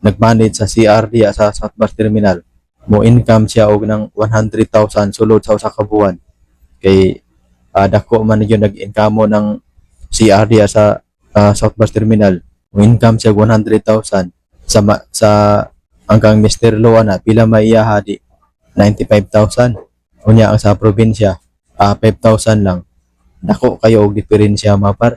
nag-manage sa CR diya sa South Bus Terminal, mo income siya og ng 100,000 sulod sa usa ka buwan, kay dako man gyud nag-income ng CR diya sa South Bus Terminal. Mo income siya og 100,000 sa hanggang Mr. Lo ana, pila may iyaha di? 95,000. Unya ang sa probinsya, 5,000 lang. Dako kayo og diferensya, mga par.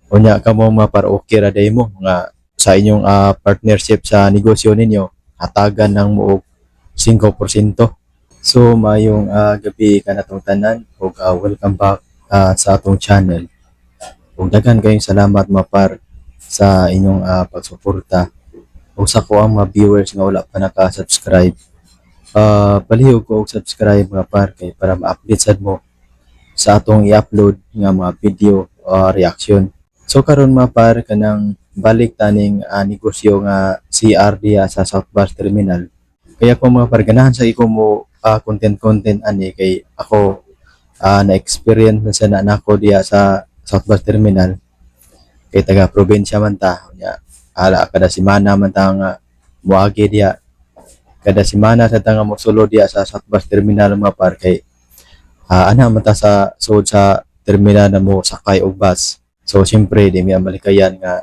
Unya kamo, mga par, okay ra day mo nga sa inyong partnership sa negosyo ninyo, hatagan ng mo og 5%. So mayong gabi kanatong tanan ug welcome back sa atong channel. Ug daghan kayong salamat, mga par, sa inyong pagsuporta. Ug sa ko ang mga viewers nga wala pa naka-subscribe, palihog ko og subscribe, mga par, kay para ma-update sad mo sa atong i-upload nga mga video reaction. So karon, mga par, kanang balik taning negosyo nga CR diya sa South Bus Terminal. Kaya ko, mga par, ganahan sa iko mo content content ani kay ako na-experience na sa na nako diya sa South Bus Terminal, kay taga probinsya man ta. Unya ala kada semana man ta nga moagi diya, kada semana sa ta nga mosulod diya sa South Bus Terminal, mga par, kay ana man ta sa sud sa terminal na mo sakay og bus. So siyempre di mi malikayan nga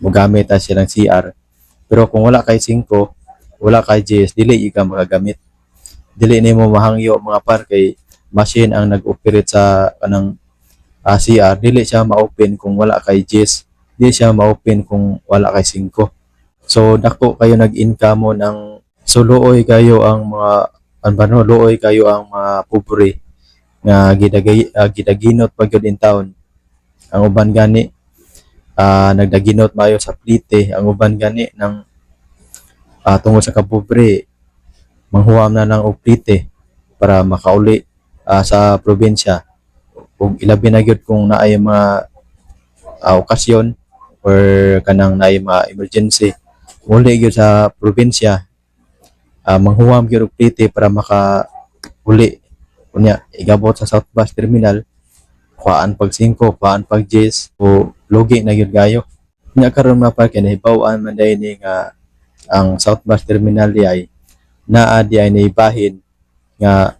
mogamit ta silang CR, pero kung wala kay 5, wala kay 10, dili ka makagamit, dili nimo mahangyo, mga par, kay machine ang nag-operate sa kanang CR. Dili siya ma-open kung wala kay 10, dili siya ma-open kung wala kay 5. So dako kayo nag-income mo ng, so luoy kayo ang mga ano ba no, luoy kayo ang mga pobre nga gidaginot pa gyud in town. Ang uban gani nagdaginot maayo sa plite, ang uban gani ng tungod sa kapobre, manghuam na lang og plite para makauli sa probinsya, ug ilabi na gyud kung naay mga okasyon or kanang naay mga emergency, muli gyud sa probinsya, manghuam gyud og plite para maka uli. Unya igabot sa South Bus Terminal, kuhaan pag 5, kuhaan pag 10, o lugi na gyud kayo. Unya karon, mga par, kay nahibaw-an man day ni nga ang South Bus Terminal di ay naa di ay naibahin nga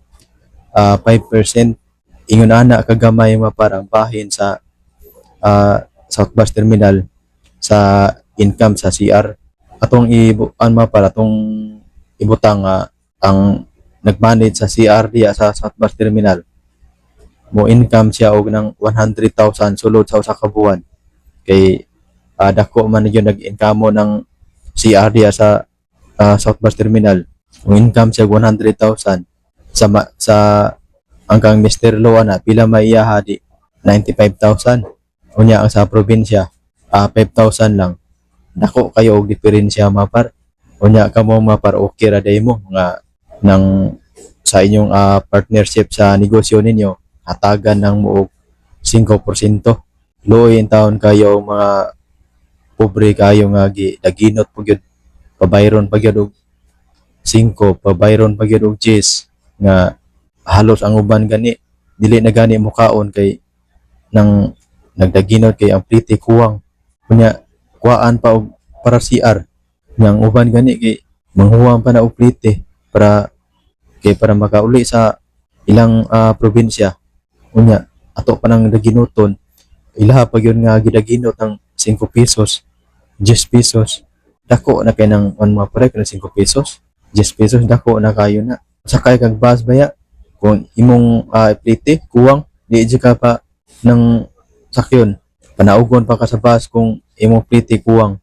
5%. Ingon ana kagamay, mga par, ang bahin sa South Bus Terminal sa income sa CR. Atong ibuan, mga par, atong ibutang nga ang nag-manage sa CR diya sa South Bus Terminal, mo income siya og ng 100,000 sulod sa usa ka buwan, kay dako man gyud nag-income ng CR diya sa South Bus Terminal. Mo income siya og 100,000 sa hanggang Mr. Lo ana, pila may iyaha di? 95,000. Unya ang sa probinsya, 5,000 lang. Dako kayo og diferensya, mga par. Unya kamo, mga par, okay ra day mo nga nang sa inyong partnership sa negosyo ninyo, hatagan ng mo og 5%. Luoy in taon kayo ang mga pobre kayo nga gi daginot po gyud, pabayron pa gyud og 5, pabayron pa gyud og 10, nga halos ang uban gani dili na gani mukaon kay nang nagdaginot kay ang plite kuwang. Unya kuhaan pa og para CR nga ang uban gani kay manghuwam pa na og plite para kay para makauli sa ilang probinsya. Unya ato pa nang daginuton, ilaha pa gyud nga gidaginot ang 5 pesos, 10 pesos. Dako na kay nang on, mga pare, kanang 5 pesos, 10 pesos, dako na kayo na. Sakay kag bus baya, kung imong plite kuwang, di jud ka pa ng sakyon, panaugon pa ka sa bus kung imong plite kuwang.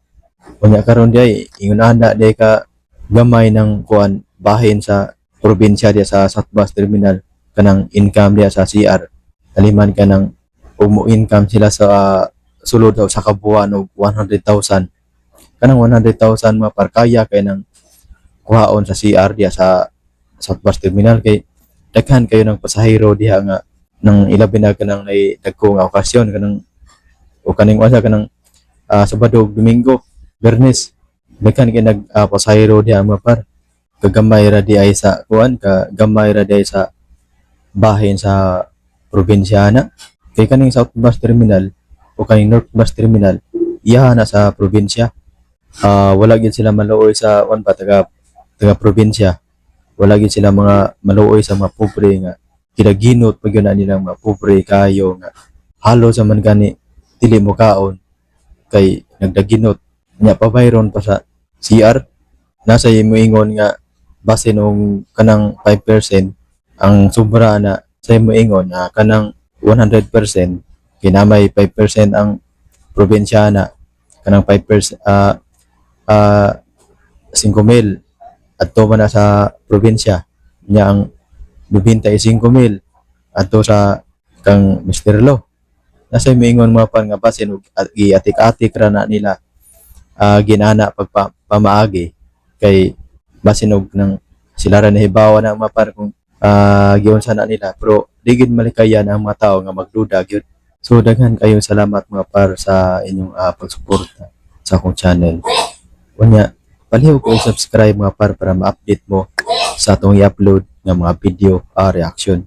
Unya karon di ay ingon ana di ka gamay ng kuan, bahin sa probinsya diya sa South Bus Terminal, kanang income diya sa CR. Taliman ka ng ug mo income sila sa sulod sa kabuan og 100,000. Kanang 100,000, mga par, kaya kay nang kuhaon sa CR diya sa South Bus Terminal, kay daghan kayo ng pasahero diha nga nang ilabi na kanang nay dagko nga okasyon, kanang o kaning usa kanang Sabado ug Domingo, Biyernes, daghan kay nag pasahero diha, mga par. Kagamay ra di ay sa kuan, kagamay ra di ay sa bahin sa probinsya na, kay kaning South Bus Terminal o kaning North Bus Terminal, iya na sa probinsya. Wala gyud sila maluoy sa kuan ba, taga taga probinsya. Wala gyud sila mga maluoy sa mga pobre nga kinaginot pa gyud na nilang mga pobre kayo nga halos sa man gani dili mo kaon kay nagdaginot nya, pabayron pa sa CR. Nasa moingon nga base nung kanang 5% ang sobra na sa moingon na kanang 100% kinamay 5% ang probinsya na kanang 5%, 5 mil adto man na sa probinsya nya, ang 95 mil adto sa kang Mr. Lo. Nasa moingon, mga par, nga basin og giatik-atik ra na nila, ginana pagpa pamaagi kay basin og nang sila ra nahibawa na, mga par, kung giunsa na nila, pero di gid malikayan ang mga tao nga magduda gyud. So daghan kayong salamat, mga par, sa inyong pagsuporta sa akong channel. Unya palihog ko subscribe, mga par, para ma-update mo sa atong i-upload nga mga video reaction.